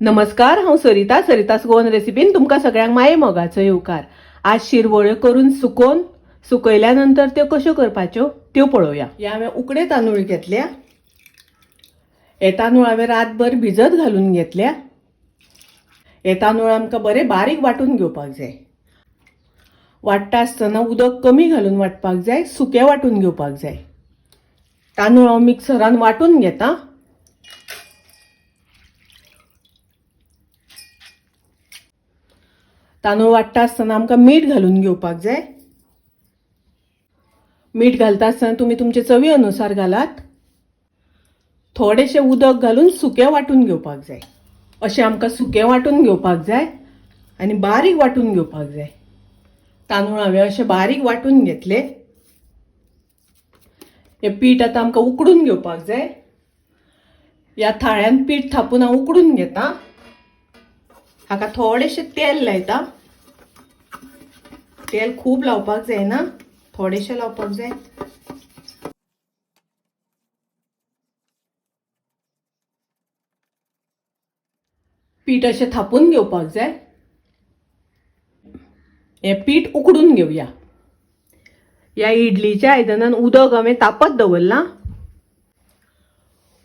नमस्कार, हांव सरिता. सरितास गोवन रेसिपीन तुमकां सगळ्यांक माये मोगाचो येवकार. आज शिरवळ्यो करून सुकोवन सुकयल्या नंतर त्यो कश्यो करपाच्यो त्यो पळोवया. हे हांवें उकडे तांदूळ घेतल्या. हे तांदूळ हांवें रातभर भिजत घालून घेतल्या. हे तांदूळ आमकां बरे बारीक वांटून घेवपाक जाय. वांट्टा आसतना उदक कमी घालून वांटपाक जाय, सुकें वांटून घेवपाक जाय. तांदूळ हांव मिक्सरान वांटून घेता. तांदूळ वांट्टा आसतना आमकां मीठ घालून घेवपाक जाय. मीठ घालता आसतना तुमी तुमचे चवी अनुसार घालात. थोडेशें उदक घालून सुकें वांटून घेवपाक जाय. अशें आमकां सुकें वांटून घेवपाक जाय आनी बारीक वांटून घेवपाक जाय. तांदूळ हांवें अशें बारीक वांटून घेतले. हें पीठ आतां आमकां उकडून घेवपाक जाय. ह्या थाळ्यान पीठ थापून हांव उकडून घेता. हाका थोडेशें तेल लायता. तेल खूब लावपाक जायना, थोडेशें लावपाक जाय. पीठ अशें थापून घेवपाक जाय. हें पीठ उकडून घेवया. ह्या इडलीच्या आयदनान उदक हांवें तापत दवरलां.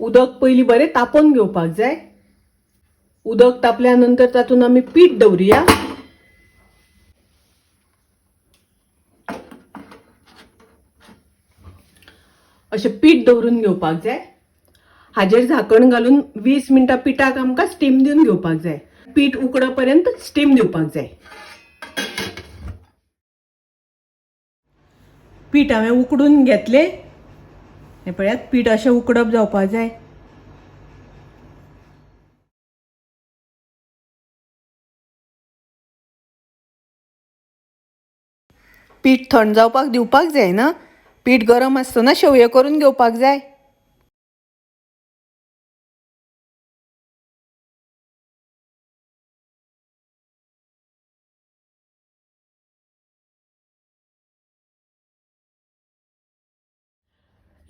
उदक पयलीं बरें तापोवन घेवपाक जाय. उदक तापल्या नंतर तातूंत आमी पीठ दवरुया. अशें पीठ दवरून घेवपाक जाय. हाजेर झाकण घालून 20 मिनटां पिठाक आमकां स्टीम दिवन घेवपाक जाय. पीठ उकडा पर्यंत स्टीम दिवपाक जाय. पीठ हांवें उकडून घेतलें. हें पळयात, पीठ अशें उकडप जावपाक जाय. पीठ थंड जावपाक दिवपाक जायना. पीठ गरम आसतना शेवयो करून घेवपाक जाय.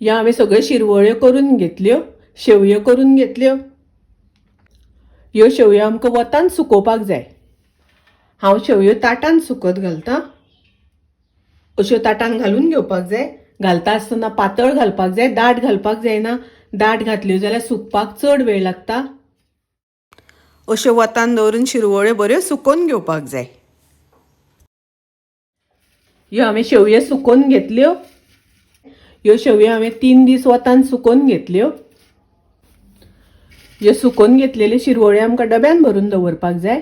ह्या हांवें सगळ्यो शिरवळ्यो करून घेतल्यो, शेवयो करून घेतल्यो. ह्यो शेवयो आमकां वतान सुकोवपाक जाय. हांव शेवयो ताटान सुकत घालता. अश्यो ताटान घालून घेवपाक जाय. घालता आसतना पातळ घालपाक जाय, दाट घालपाक जायना. दाट घातल्यो जाल्यार सुकपाक चड वेळ लागता. अश्यो वतान दवरून शिरवळ्यो बऱ्यो सुकोवन घेवपाक जाय. ह्यो हांवें शेवयो सुकोवन घेतल्यो. ह्यो शेवयो हांवें 3 दीस वतान सुकोवन घेतल्यो. ह्यो सुकोवन घेतलेल्यो शिरवळ्यो आमकां डब्यान भरून दवरपाक जाय.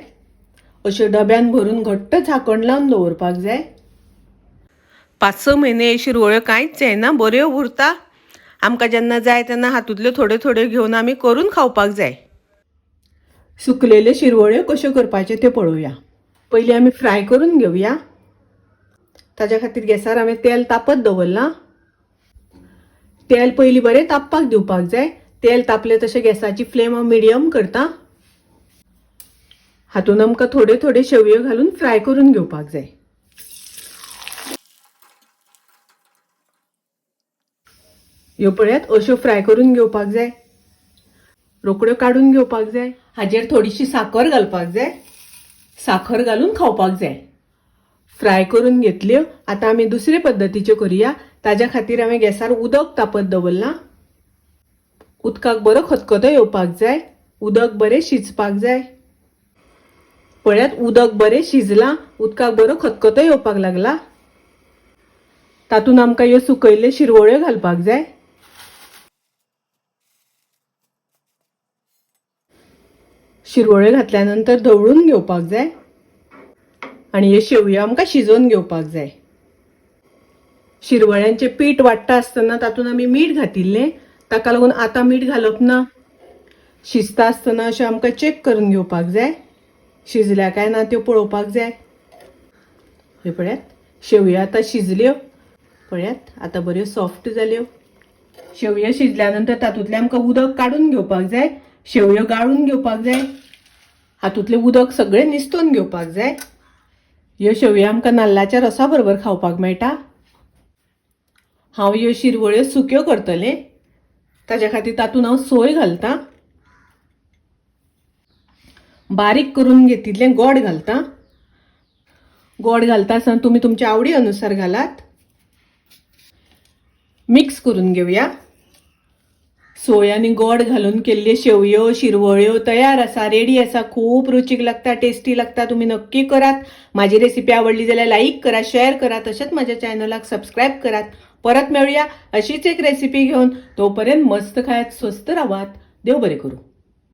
अश्यो डब्यान भरून घट्ट झाकण लावन दवरपाक जाय. 5-6 म्हयने शिरवळ्यो कांयच जायना, बऱ्यो उरता. आमकां जेन्ना जाय तेन्ना हातूंतल्यो थोड्यो थोड्यो घेवन आमी करून खावपाक जाय. सुकलेल्यो शिरवळ्यो कश्यो करपाच्यो त्यो पळोवया. पयलीं आमी फ्राय करून घेवया. ताज्या खातीर गॅसार हांवें तेल तापत दवरलां. तेल पयलीं बरें तापपाक दिवपाक जाय. तेल तापलें तशें गॅसाची फ्लेम हांव मिडियम करता. हातूंत आमकां थोड्यो थोड्यो शेवयो घालून फ्राय करून घेवपाक जाय. ह्यो पळयात, अश्यो फ्राय करून घेवपाक जाय. रोकड्यो काडून घेवपाक जाय. हाजेर थोडीशी साखर घालपाक जाय. साखर घालून खावपाक जाय. फ्राय करून घेतल्यो. आतां आमी दुसरे पद्दतीच्यो करुया. ताज्या खातीर हांवें गॅसार उदक तापत दवरलां. उदकाक बरो खतखतो येवपाक जाय. उदक बरें शिजपाक जाय. पळयात, उदक बरें शिजलां. उदकाक बरो खतखतो येवपाक लागला. तातूंत आमकां ह्यो सुकयल्ल्यो शिरवळ्यो घालपाक जाय. शिरवळ्यो घातल्या नंतर धवळून घेवपाक जाय आनी ह्यो शेवयो आमकां शिजोवन घेवपाक जाय. शिरवळ्यांचें पीठ वांट्टा आसतना तातूंत आमी मीठ घातिल्लें, ताका लागून आतां मीठ घालप ना. शिजता आसतना अशें आमकां चॅक करून घेवपाक जाय. शिजल्या काय ना त्यो पळोवपाक जाय. ह्यो पळयात, शेवयो आतां शिजल्यो. पळयात, आतां बऱ्यो सॉफ्ट जाल्यो. शेवयो शिजल्या नंतर तातूंतलें आमकां उदक काडून घेवपाक जाय. शेवयो गाळून घेवपाक जाय. हातूंतलें उदक सगळें निस्तोवन घेवपाक जाय. ह्यो शेवयो आमकां नाल्लाच्या रसा बरोबर खावपाक मेळटा. हांव ह्यो शिरवळ्यो सुक्यो करतलें. ताज्या खातीर तातूंत हांव सोय घालता. बारीक करून घेतिल्लें गोड घालता. गोड घालता आसतना तुमी तुमच्या आवडी अनुसार घालात. मिक्स करून घेवया. सोय आनी गोड घालून केल्ल्यो शेवयो शिरवळ्यो तयार आसा, रेडी आसा. खूब रुचीक लागता, टेस्टी लागता. तुमी नक्की करात. माझी रेसिपी आवडली जाल्यार लाईक करा, शेअर करा, तशेंच माझ्या चॅनलाक सबस्क्राईब करात. परत मेळूया अशीच एक रेसिपी घेवन. तोपर्यंत मस्त खायात, स्वस्थ रावात. देव बरें करूं.